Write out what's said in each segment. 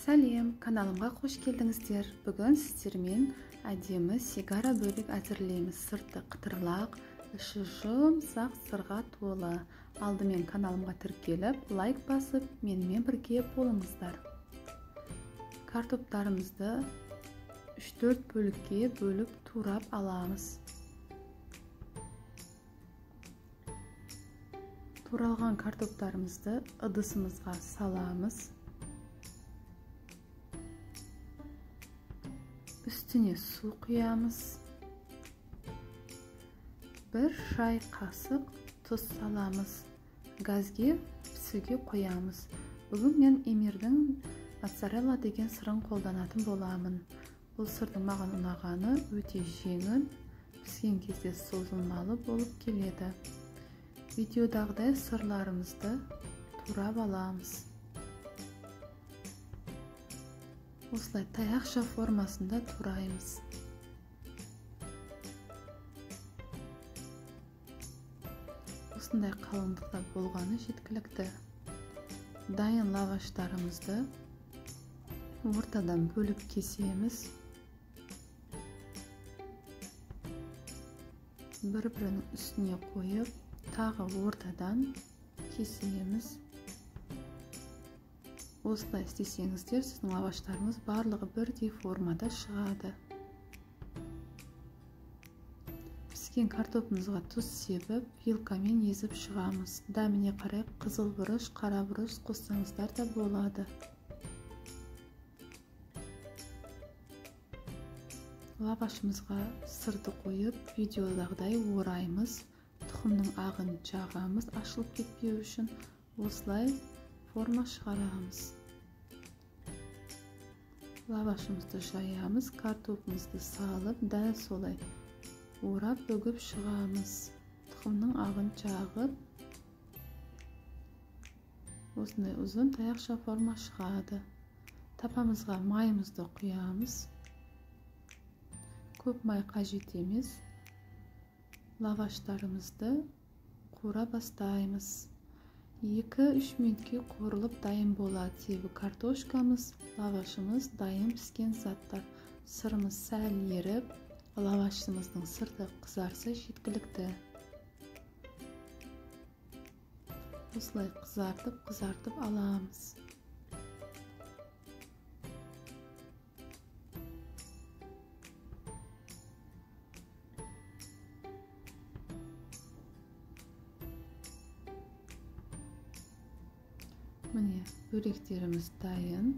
Сәлем, каналымға қош келдіңіздер. Бүгін сіздермен әдемі сигара бөрек әзірлейміз. Сырты қытырлақ, іші жұмсақ сырға толы. Алдымен каналымға тіркеліп, лайк басып, менімен бірге болыңыздар. Картоптарымызды 3-4 бөлікке бөліп турап аламыз. Туралған картоптарымызды ыдысымызға саламыз. Үстіне су құямыз. 1 шай қасық тұз саламыз. Газге пісуге қоямыз. Бүгін мен Эмирдің моцарелла деген сырын қолданатын боламын. Бұл сырдың маған ұнағаны өте жеңіл, піскен кезде созылмалы болып келеді. Видеодағыдай сырларымызды турап аламыз. Осылай таяқша формасында тураймыз. Осындай қалыңдықта болғаны жеткілікті. Дайын лаваштарымызды ортадан бөліп кесеміз. Бір-бірінің үстіне қойып, тағы ортадан кесеміз. Осылай істесеңіздер, сіздің лаваштарыңыз барлығы бірдей формада шығады. Піскен картопымызға тұз себіп, вилкамен езіп шығамыз. Дәміне қарай қызыл бұрыш, қара бұрыш қоссаңыздар да болады. Лавашымызға сырды қойып, видеодағыдай ораймыз. Тұқымның ағын жағамыз, ашылып кетпеу үшін осылай форма шығарамыз. Лавашымызды жаямыз, картопымызды салып, дәл солай орап бүгіп шығамыз. Тұқымның ағын жағып, осындай ұзын таяқша форма шығады. Тапамызға майымызды құямыз. Көп май қажет емес. Лаваштарымызды қуыра бастаймыз. 2-3 минутке қуырылып дайын болады. Себебі картошкамыз, лавашымыз дайын піскен заттар. Сырымыз сәл еріп, лавашымыздың сырты қызарса жеткілікті. Осылай қызартып аламыз. Міне, бөректеріміз дайын.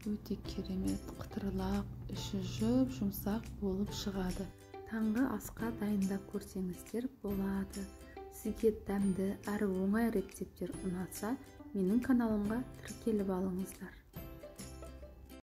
Өте керемет, қытырлақ, іші жұп-жұмсақ болып шығады. Таңғы асқа дайындап көрсеңіздер болады. Сізге дәмді әрі оңай рецепттер ұнаса, менің каналымға тіркеліп алыңыздар.